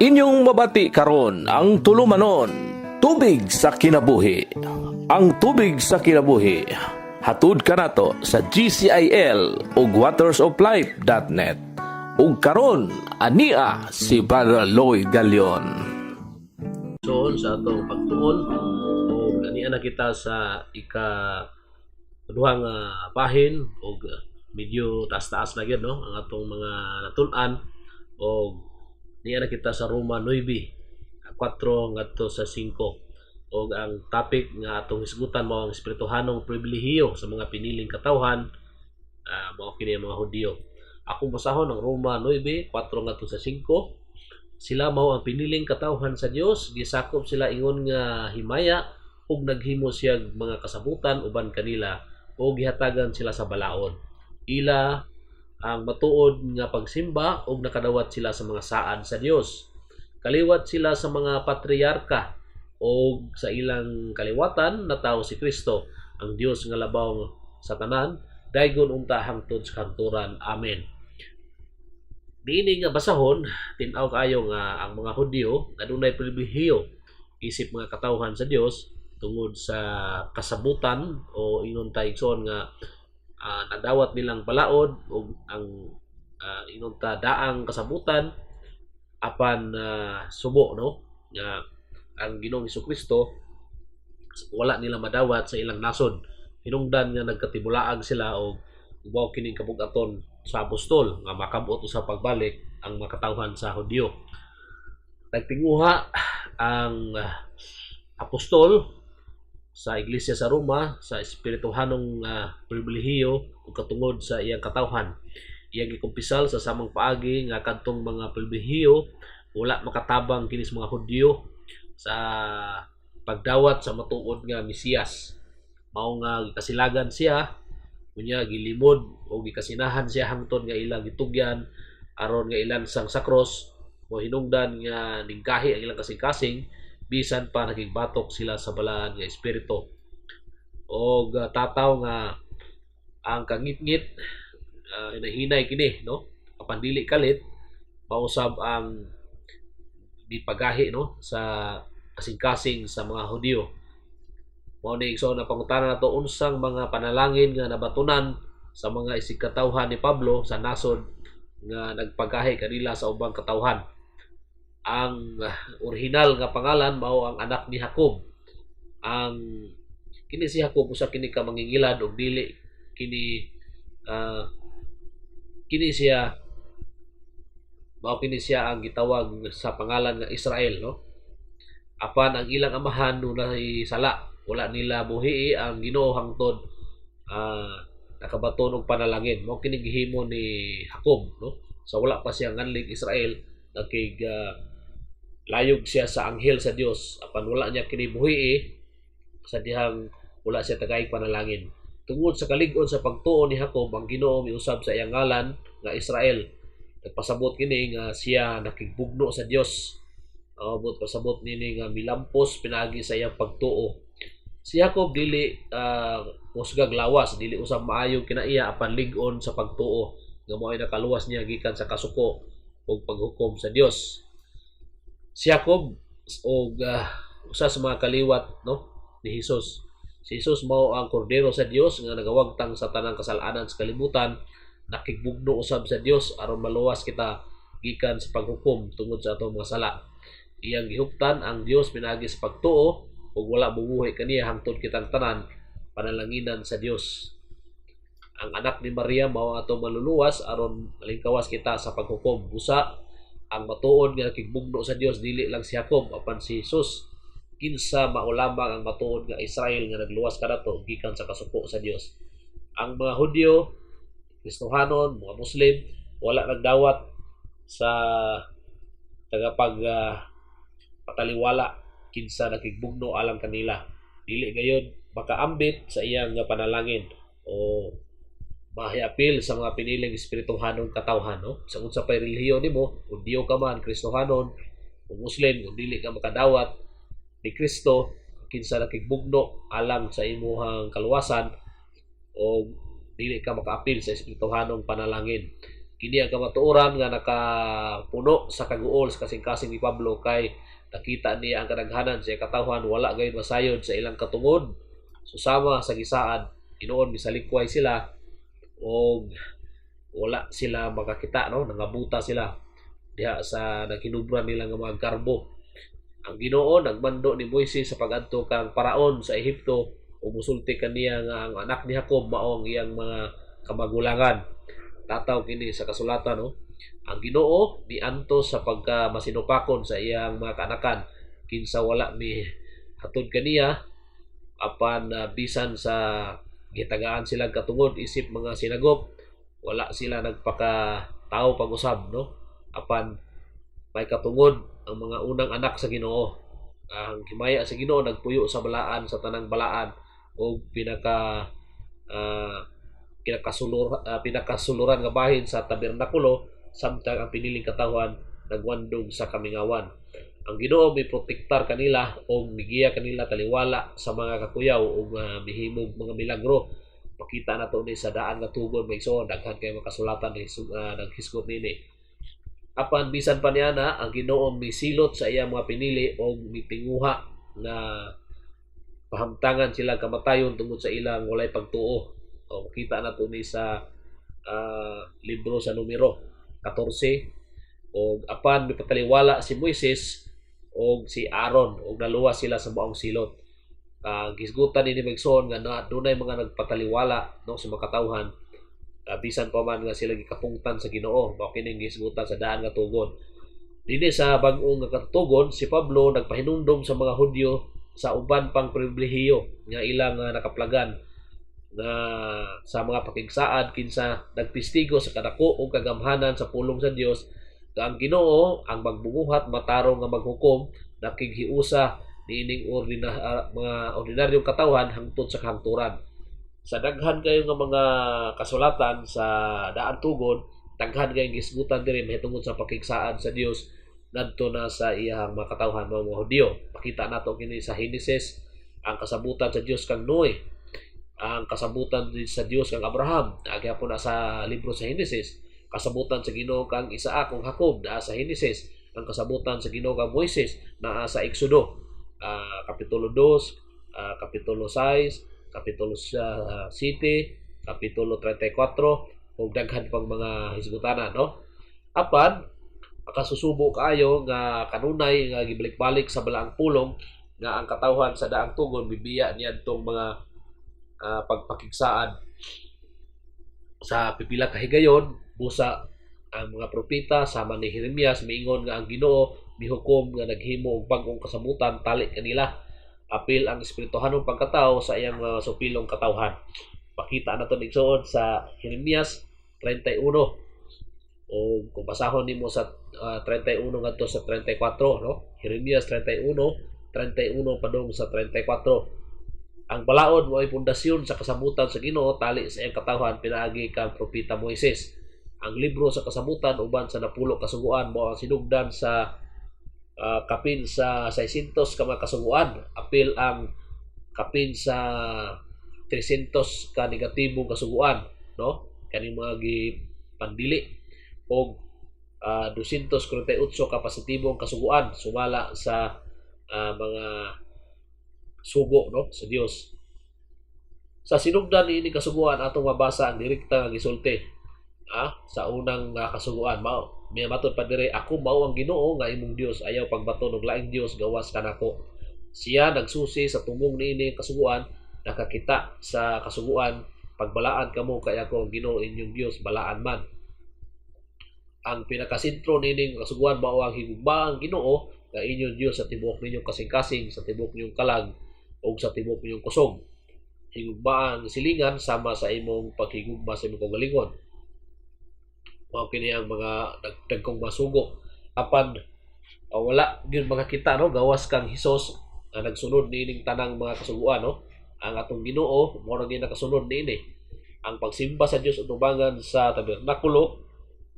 Inyong mabati karon ang tulumanon, Tubig sa Kinabuhi. Ang Tubig sa Kinabuhi, hatud kanato sa GCIL ug watersoflife.net. Ug karon ania si Brother Lloyd Galion. So sa atong pagtuon ug ania na kita sa ika duha nga bahin ug medyo taas-taas na gyud, no, ang atong mga natun-an og niya na kita sa Roma 9, 4 ngadto sa 5 og ang topic nga atong hisgutan mao ang espirituhanong pribilehiyo sa mga piniling katawhan, mao kini ang mga Hudiyo. Akong basahon ang Roma 9, 4 ngadto sa 5. Sila mao ang piniling katawhan sa Dios, gisakop sila ingon nga himaya ug naghimo siya mga kasabutan uban kanila ug gihatagan sila sa balaod. Ila ang matuod nga pagsimba ug nakadawat sila sa mga saad sa Dios. Kaliwat sila sa mga patriarka ug sa ilang kaliwatan natawo si Kristo, ang Dios nga labaw sa tanan, daygon unta hangtod sa kahangturan. Amen. Niini nga basahon, tin-aw kaayo nga ang mga Hudyo adunay pribilehiyo isip mga katawhan sa Dios tungod sa kasabutan o ingon ta, igsoon, nga nadawat nilang balaod ug ang ingon ta daang kasabutan, apan subo, no, nga ang Ginoong Kristo wala nila madawat sa ilang nasod, hinungdan nga nagkatibulaag sila og mao kining kabug-aton sa apostol nga makabot sa pagbalik ang mga katawhan sa Hudyo. Nagtinguha ang apostol sa iglesia sa Roma sa espirituhanong pribilehiyo ug katungod sa iyang katawhan. Iyang gikumpisal sa samang paagi nga kadtong mga pribilehiyo wala makatabang kini sa mga Hudyo sa pagdawat sa matuod nga Mesiyas. Mao nga gikasilagan siya, unya gilimod o gikasinahan siya hangtod nga ilang gitugyan aron nga ilansang sa cross, mo hinungdan nga ningkahi ang ilang kasing-kasing bisan pa nakigbatok sila sa balaan nga espiritu. Og tataw nga ang kangitngit, hinahinay kini, no, apan dili kalit, mausab ang gipagahi, no, sa kasing-kasing sa mga Hudyo. Mao ni, igsoon, na pangutana nato unsang mga panalangin nga nabatunan sa mga isigkatawhan ni Pablo sa nasod nga nagpagahi kanila sa ubang katawhan. Ang orihinal nga pangalan mao ang anak ni Jacob. Ang kini si Jacob usa kini ka mangingilad og dili kini kini siya mao kini siya ang gitawag sa pangalan nga Israel, no, apan ang ilang amahan dunay sala, wala nila buhii ang Ginoo hangtod nakabaton og panalangin. Mao kini gihimo ni Jacob, no, sa wala pa siya nganlig Israel, nakig layog siya sa anghel sa Dios, apan wala niya kini buhii sa dihang wala siya tagay panalangin. Tungod sa kalig-on sa pagtuo ni Jacob, ang Ginoo miusab sa iyang ngalan nga Israel. Nagpasabot kini nga siya nakigbugno sa Dios. But pasabot nini nga milampos pinaagi sa iyang pagtuo. Si Jacob dili kusgag lawas, dili usab maayo kinaiya, apan lig-on sa pagtuo nga mo'y nakaluwas niya gikan sa kasuko ug paghukom sa Dios. Si Jacob og usa sa mga kaliwat, no, ni Jesus. Si Jesus mao ang kordero sa Dios nga nagawagtang sa tanang kasalanan sa kalibutan, nakigbugno usab sa Dios aron maluwas kita gikan sa paghukom tungod sa atong mga sala. Iyang gihuptan ang Dios pinaagi sa pagtuo ug wala bubuhi kaniya hangtod kitang tanan panalanginan sa Dios. Ang anak ni Maria mao ang atong maluluwas aron malingkawas kita sa paghukom. Busa ang matuod nga nakigbugno sa Dios dili lang si Jacob apan si Jesus, kinsa mao lamang ang matuod nga Israel nga nagluwas kanato gikan sa kasuko sa Dios. Ang mga Hudyo, Kristohanon, mga Muslim wala nagdawat sa tagapag pataliwala kinsa nakigbugno alang kanila. Dili gayon makaambit sa iyang panalangin o mahiapil sa mga piniling espirituhanong katawhan, no? Sa unsa pay relihiyon nimo, Hudyo ka man, Kristohanon o Muslim, kung dili ka makadawat ni Kristo kinsa nakigbugno alang sa imuhang kaluwasan, o dili ka makaapil sa espirituhanong panalangin. Kini ang kamatuoran nga nakapuno sa kaguol sa kasing-kasing ni Pablo kay nakita niya ang kadaghanan sa katawhan wala gayud masayod sa ilang katungod. Susama sa gisaad, hinuon misalikway sila og wala sila makakita, no, nangabuta sila diha sa naghinubra nila nga mga garbo. Ang Ginoo nagmando ni Moises sa pag-adto kang Paraon sa Ehipto ug musulti kaniya nga ang anak ni Jacob mao ang iyang mga kamagulangan. Tataw kini sa kasulatan, no. Ang Ginoo niantos sa pagka masinupakon sa iyang mga kaanakan kinsa wala mi hatod kaniya, apan bisan sa gitagaan silang katungod isip mga sinagop, wala sila nagpaka tao pag-usab, no. Apan may katungod ang mga unang anak sa Ginoo. Ang himaya sa Ginoo nagpuyo sa balaan sa tanang balaan o pinakasuluran nga bahin sa tabernakulo, samtang ang piniling katawhan nagwandog sa kamingawan. Ang Ginoo may protektar kanila o migiya kanila taliwala sa mga kakuyaw o mihimog mga milagro. Makita nato ni sa daan nga tugon, may so daghan kay makasulatan ni naghisgot nini. Apan bisan pa niya na ang Ginoo misilot sa iyang mga pinili og mitinguha nga pahamtangan sila kamatayon tungod sa ilang walay pagtuo. O makita nato ni sa libro sa Numero 14. Og apan mipataliwala si Moises og si Aaron og naluwas sila sa maong silot. Gisgutan ni Megson nga na, dunay mga nagpataliwala, no, sa mga katawhan, bisan pa man nga sila gikapungtan sa Ginoo. Mao kining gisgutan sa daan nga tugon. Dinhi sa bag-ong nga katugon, si Pablo nagpahinumdom sa mga Hudyo sa uban pang pribilehiyo nga ilang nakaplagan nga sa mga pakigsaad kinsa nagtestigo sa kadako ug kagamhanan sa pulong sa Dios, nga ang Ginoo ang magbunguhat matarong nga maghukom nakighiusa niining mga ordinaryong katawhan hangtod sa kahangturan. Sa daghan kayo nga mga kasulatan sa daan tugon, daghan kayong gisgutan diri mahitungod sa pakigsaad sa Dios ngadto na sa iyang mga katawhan, mga Hudyo. Makita nato kini sa Genesis, ang kasabutan sa Dios kang Noe, ang kasabutan sa Dios kang Abraham, gyapon na sa libro sa Genesis, kasabutan sa Ginoo kang Isaac ug Jacob naa sa Genesis, ang kasabutan sa Ginoo kang Moises naa sa Exodo, kapitulo 2, kapitulo 6, kapitulo 7, kapitulo 34 ug daghan pang mga hisgutanan, no. Apan makasusubo kaayo nga kanunay nga gibalik-balik sa balaang pulong nga ang katawhan sa daang tugon bibiya niadtong mga pagpakigsaad sa pipila ka higayon. Busa ang mga propeta sama ni Jeremias miingon nga ang Ginoo mihukom nga naghimo og bag-ong kasabutan tali kanila, apil ang espirituhanong pagkatao sa iyang mga supilong katawhan. Makita nato igsoon sa Jeremias 31 o kung basahon nimo sa 31 ngadto sa 34, no. Jeremias 31, 31 padung sa 34. Ang balaod mo ay pundasyon sa kasabutan sa Ginoo tali sa iyang katawhan pinaagi kang propeta Moises. Ang libro sa kasabutan uban sa napulo kasuguan mo ang sinugdan sa kapin sa 600 ka mga kasuguan, apil ang kapin sa 300 ka negatibong kasuguan, no, kaning mga gipandili, og 248 ka positibong kasuguan sumala sa mga sugo, no, sa Dios. Sa sinugdan niini kasuguan, atong mabasa ang direkta nga gisulti sa unang kasuguan. Mao may matod pa dire, "Ako mao ang Ginoo nga imong Dios, ayaw pagbaton og laing dios gawas kanako." Siya nagsusi sa tumong niini kasuguan. Nakakita sa kasuguan, "Pagbalaan kamo kay ako ang Ginoo inyong Dios, balaan man." Ang pinakasentro niining kasuguan mao ang higugmaang Ginoo nga inyong Dios sa tibuok ninyong kasing-kasing, sa tibuok ninyong kalag ug sa tibuok ninyong kusog. Higugmaan ang silingan sama sa imong paghigugma sa imong kaugalingon. Mao kini ang mga dagkong masugo. Apan wala gyud makakita, no, gawas kang Hesus nga nagsunod niining tanang mga kasuguan, no. Ang atong Ginoo mao ra gyud nakasunod niini. Ang pagsimba sa Dios utubangan sa tabernakulo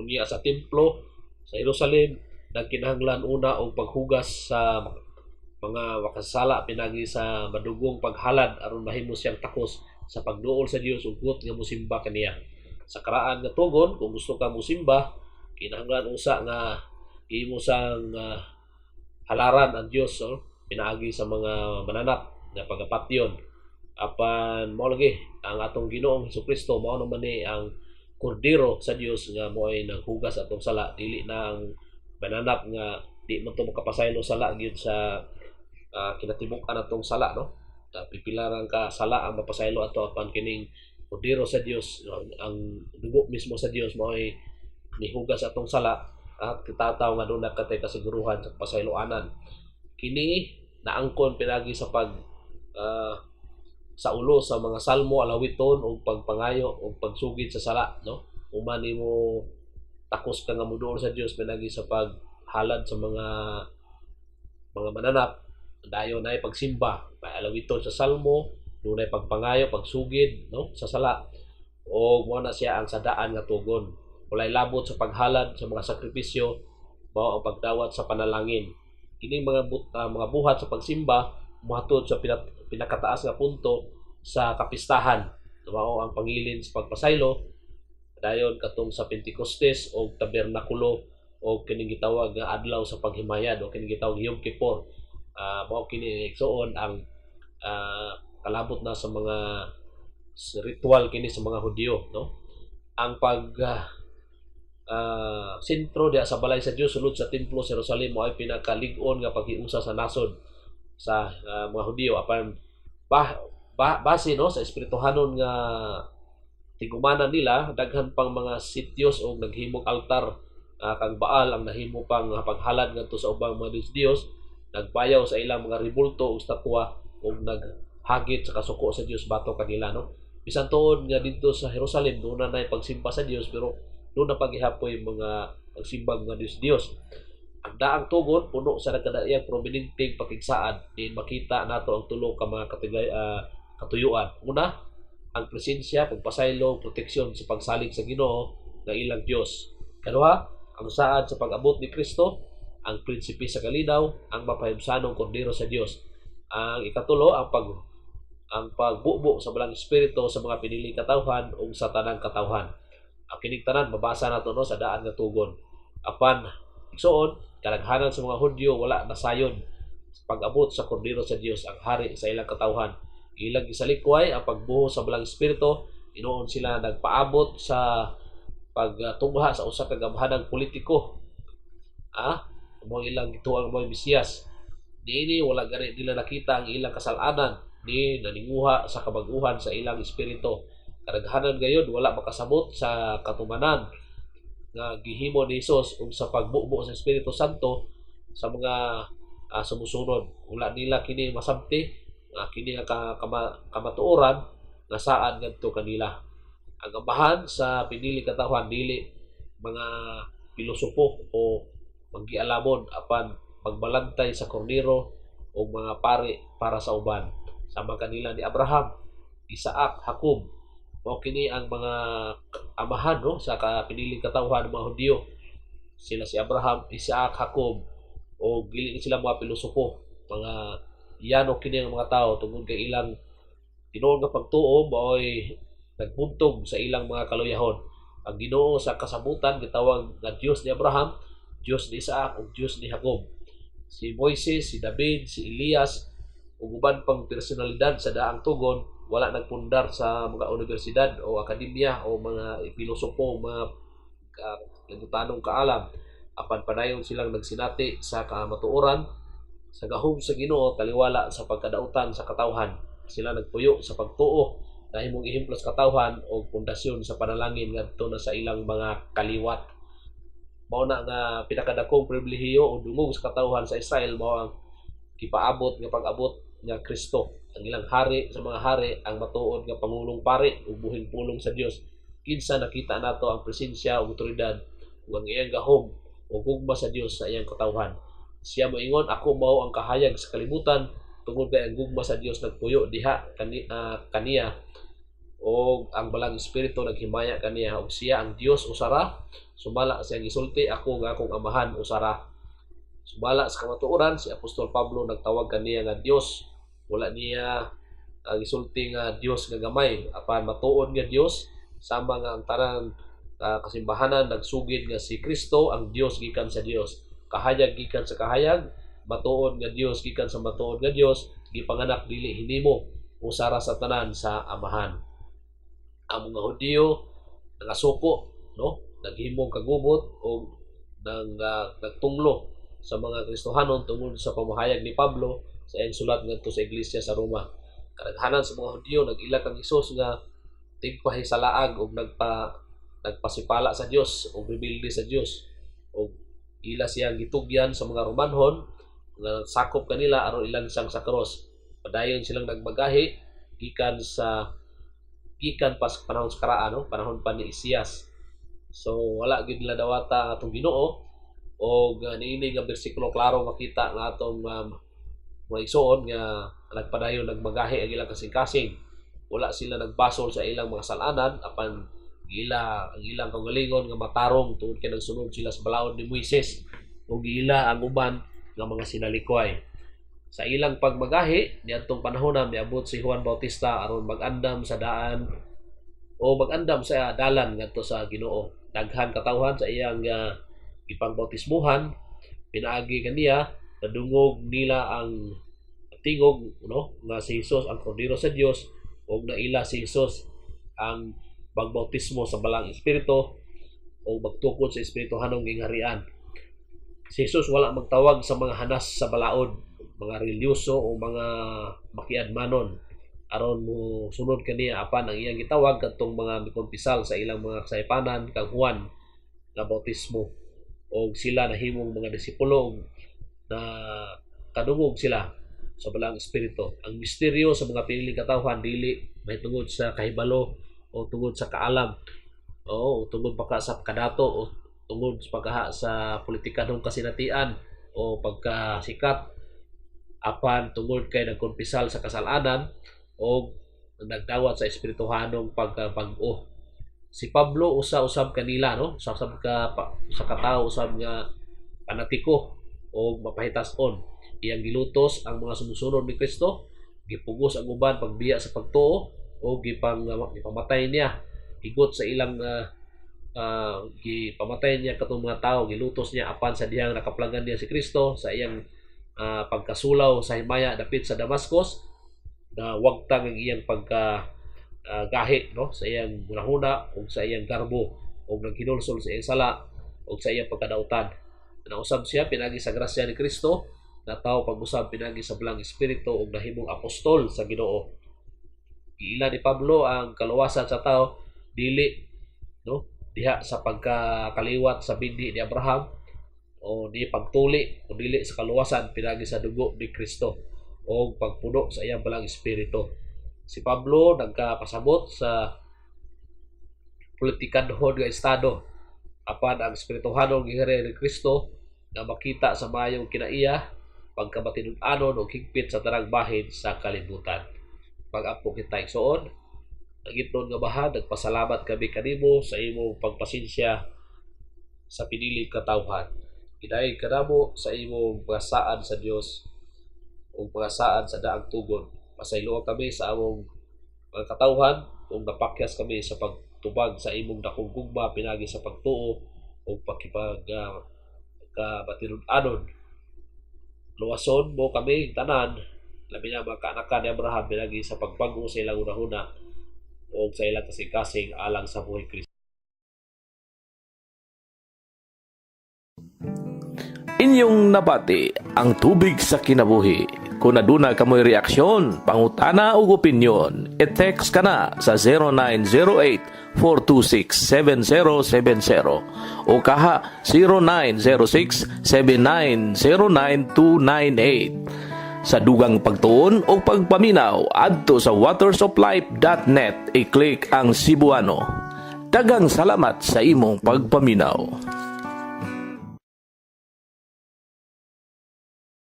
unya sa templo sa Jerusalem nagkinahanglan una og paghugas sa mga makasala pinagi sa madugong paghalad aron mahimo siyang takos sa pagduol sa Dios ug huot nga mosimba kaniya. Sa karaan nga tugon, kung gusto ka mosimba, kinahanglan usa nga imo sang halaran ang Dios, no? Pinaagi sa mga mananap nga pagapatyon. Apan mao lagi ang atong Ginoong Hesukristo, mao naman ni ang kordero sa Dios nga mo ay naghugas atong sala, dili na ang mananap nga di man to makapasaylo sala gyud sa kinatibuk-an atong sala, no? Pipilaran ka sala ang mapasaylo ato, apan kining kordero sa Dios, ang dugo mismo sa Dios, mao ay nihugas atong sala at kitataw nga duna katay kasiguruhan sa pasayloanan. Kini naangkon pinagi sa pag sa ulo sa mga salmo, alawiton ug pagpangayo ug pagsugid sa sala, no? Human nimo takos ka nga moduol sa Dios pinagi sa paghalad sa mga mananap, dayon ay pagsimba, may alawiton sa salmo, dunay pagpangayo, pagsugid, no, sa sala. O mo na siya ang sadaan nga tugon, walay labot sa paghalad sa mga sakripisyo, mao ang pagdawat sa panalangin. Kining mga buhat sa pagsimba mohatod sa pinakataas nga punto sa kapistahan, mao ang pangilin sa pagpasaylo, dayon katong sa Pentecostes o Tabernakulo o kining gitawag nga adlaw sa paghimayad o kining gitawag Yom Kippur. Mao kini, igsuon, ang kalabot na sa mga sa ritual kini sa mga Hudyo, no? Ang pag sentro diha sa balay sa Dios sulod sa templo sa Jerusalem mo ay pinakalig-on nga paghiusa sa nasod sa mga Hudyo. Apan base, no, sa espirituhanon nga tigumanan nila, daghan pang mga sityos o naghimong altar kang Baal ang nahimo pang paghalad ngadto sa ubang mga Diyos Diyos, nagbayaw sa ilang mga rebulto o estatwa ug naghagit sa kasuko sa Dios batok kanila, no? Bisan tuod nga didto sa Jerusalem doon na pagsimba sa Dios, pero doon na paghihapoy mga pagsimba mga Diyos Diyos. Ang daang tugon puno sa nagkadaiyang prominenteng pakigsaad diin makita nato ang tulo ka mga katuyuan. Una, ang presensya, pagpasaylo, proteksyon sa pagsalig sa Ginoo nga ilang Dios. Kaduha, ang saad sa pag-abot ni Kristo, ang prinsipe sa kalinaw, ang mapahimsanong kordero sa Dios. Ang ikatulo, ang pagbubo sa Balang Espiritu sa mga piniling katawhan ug sa tanang katawhan. Ang kining tanan mabasa nato, no, sa daan nga tugon. Apan igsuon, kadaghanan sa mga Hudyo wala nasayon sa pag-abot sa kordero sa Dios, ang hari sa ilang katawhan. Ilang gisalikway ang pagbuho sa Balang Espiritu, hinuon sila nagpaabot sa pagtungha sa usa ka gamhanang politiko. Mo ilang gituang mo Mesiyas. Niini wala gani nila nakita ang ilang kasalanan ni naninguha sa kabag-uhan sa ilang espiritu. Kadaghanan gayud wala makasabot sa katumanan nga gihimo ni Hesus ug sa pagbubo sa Espiritu Santo sa mga sumusunod. Wala nila kini masabti nga kini ang kamatuoran nga saad ngadto kanila. Ang amahan sa pinili katawhan dili mga pilosopo o manggialamon, apan magbalantay sa kornero o mga pari para sa uban. Sama kanila ni Abraham, Isaac, Jacob. Mao kini ang mga amahan, no, sa piniling katawhan ng mga Hudyo. Sila si Abraham, Isaac, Jacob o dili ni sila mga pilosopo, mga yano kini ang mga tao tungod kay ilang tinuod nga pagtuo maoy nagbuntog sa ilang mga kaluyahon. Ang Ginoo sa kasabutan gitawag nga Dios ni Abraham, Dios ni Isaac ug Dios ni Jacob. Si Moises, si David, si Elias ug uban pang personalidad sa daang tugon wala nagpundar sa mga universidad o akademya o mga pilosopo, mga kagutanong kaalam, apan padayon silang nagsinati sa kamatuoran sa gahom sa Ginoo taliwala sa pagkadautan sa katawhan. Sila nagpuyo sa pagtuo, nahimong ehemplo sa katawhan o pundasyon sa panalangin ngadto na sa ilang mga kaliwat. Mao na nga pinakadakong pribilehiyo o dungog sa katawhan sa Israel mao ang gipaabot nga pag-abot nga Kristo, ang ilang hari sa mga hari, ang matuod nga pangulong pari ug buhing pulong sa Dios, kinsa nakita nato ang presensya ug otoridad ug ang iyang gahom ug gugma sa Dios sa iyang katawhan. Siya moingon, "Ako mao ang kahayag sa kalibutan," tungod kay ang gugma sa Dios nagpuyo diha kaniya og ang Balang Espiritu naghimaya kaniya, ug siya ang Dios usara sumala sa iyang gisulti, "Ako nga akong Amahan usara." Sumala sa kamatuoran, si Apostol Pablo nagtawag kaniya nga Dios. Wala niya ang gisulti nga Dios nga gamay, apan matuod nga Dios. Sama nga ang tanan kasimbahanan nagsugid nga si Kristo ang Dios gikan sa Dios, kahayag gikan sa kahayag, matuod nga Dios gikan sa matuod nga Dios, gipanganak, dili hinimo, usa ra sa tanan sa Amahan. Ang mga Hudiyo nangasuko, no, naghimong kagubot o nang nagtunglo sa mga Kristohanon tungod sa pamahayag ni Pablo sa iyang sulat ngadto sa iglesia sa Roma. Kadaghanan sa mga Hudiyo nag-ila kang Hesus nga tigpahisalaag og nagpasipala sa Dios o rebelde sa Dios, og ila siyang gitugyan sa mga Romanhon nga sakop kanila aron ilansang sa cross. Padayon silang nagmagahi gikan pa sa panahon sa karaan, no, panahon pa ni Isaias. So wala gid nila dawata ang atong Ginoo. Og niini nga bersikulo, klaro makita nga atong mga igsoon nga nagpadayon nagmagahi ang ilang kasing-kasing. Wala sila nagbasol sa ilang mga salanan, apan giila ang ilang kaugalingon nga matarong tungod kay nagsunod sila sa balaod ni Moises ug giila ang uban nga mga sinalikway. Sa ilang pagmagahi niadtong panahon na miabot si Juan Bautista aron mag-andam sa daan o mag-andam sa dalan ngadto sa Ginoo. Daghan katawhan sa iyang gipangbautismuhan pinaagi kaniya. Nadungog nila ang tingog, no, nga si Jesus ang Kordero sa Dios ug naila si Jesus ang magbautismo sa Balaang Espiritu o magtukod sa espirituhanong gingharian. Si Jesus wala magtawag sa mga hanas sa balaod, mga relhiyoso o mga makiadmanon aron mo sunod kaniya, apan ang iyang gitawag kadtong mga mikumpisal sa ilang mga kasaypanan kang Juan nga bautismo, og sila nahimong mga disipulo og na kadungog sila sa Balaang Espiritu. Ang misteryo sa mga piniling katawhan dili mahitungod sa kahibalo o tungod sa kaalam o tungod pa ka sa kadato o tungod sa pagkaha sa politikanong kasinatian o pagkasikat, apan tungod kay nagkumpisal sa kasalanan o nagdawat sa espirituhanong pagkabag-o. Si Pablo usa usab kanila, no, usa usab ka pa, usa ka tawo usab nga panatiko o mapahitas-on. Iyang gilutos ang mga sumusunod ni Kristo, gipugos ang uban pagbiya sa pagtuo o gipamatay niya higot sa ilang gipamatay niya katong mga tao, gilutos niya. Apan sa dihang nakaplagan niya si Kristo sa iyang pagkasulaw sa himaya dapit sa Damascus, na wagtang ang iyang pagka gahi, no, sa iyang hunahuna ug sa iyang garbo, ug naghinulsol sa iyang sala ug sa iyang pagkadautan. Nausab siya pinagi sa grasya ni Kristo, natawo pag-usab pinagi sa Balaang Espiritu ug nahimong apostol sa Ginoo. Giila ni Pablo ang kaluwasan sa tao dili, no, diha sa pagkakaliwat sa binhi ni Abraham o di pagtuli o dili sa kaluwasan pinagi sa dugo ni Kristo o pagpuno sa iyang Balaang Espiritu. Si Pablo nagkapasabot sa politikanhon nga estado, apan ang espirituhanong gingharian ni Kristo nga makita sa maayong kinaiya, pagkamatinud-anon o higpit sa tanang bahin sa kalibutan. Mag-ampo kita, igsoon. Langitnon nga Amahan, nagpasalamat kami kanimo sa imong pagpasensya sa piniling katawhan. Gidayeg kanamo sa imong mga saad sa Dios ug mga saad sa daang tugon. Pasayloa kami sa among mga katawhan kung napakyas kami sa pagtubag sa imong dakong gugma pinagi sa pagtuo ug pakipag kamatinud-anon. Luwason mo kami tanan, labi na mga kaanakan ni Abraham, pinagi sa pagbag-o sa ilang hunahuna o sa ilang kasing-kasing alang sa buhay Kristo. Inyong nabati ang Tubig sa Kinabuhi. Kung aduna kamoy reaksyon, pangutana ug opinyon, i-text ka na sa 0908-426-7070 o kaha 0906-7909298. Sa dugang pagtuon o pagpaminaw, adto sa watersoflife.net, i-click ang Cebuano. Daghang salamat sa imong pagpaminaw.